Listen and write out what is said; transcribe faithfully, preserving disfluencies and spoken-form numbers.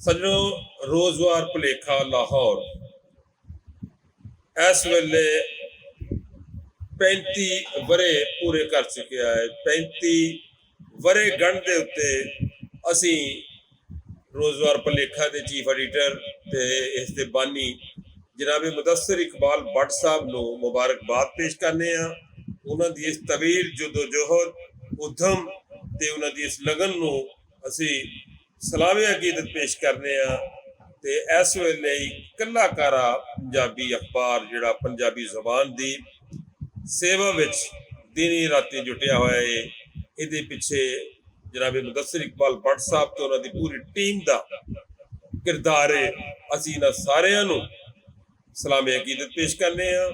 سجنو، روزوار پلیکھا لاہور اس ویلے پینتی ورے پورے کر چکیا ہے۔ پینتی ورے گن دے اتے اسی روزوار پلیکھا دے چیف ایڈیٹر تے اس دے بانی جناب مدثر اقبال بٹ صاحب نو مبارکباد پیش کرنے ہاں۔ انہاں دی اس طویل جدوجہد، ادھم تے انہاں دی اس لگن نو اسی سلام عقیدت پیش کرنے ہاں۔ تے اس ویلے ہی کلا کارا پنجابی اخبار جڑا پنجابی زبان دی سیوا وچ دینی راتی جٹیا ہویا ہے، ایدے پچھے جناب مدثر اقبال بٹ صاحب تے انہاں دی پوری ٹیم دا کردار ہے۔ اسی انہاں ساریاں نو سلام عقیدت پیش کرنے ہاں۔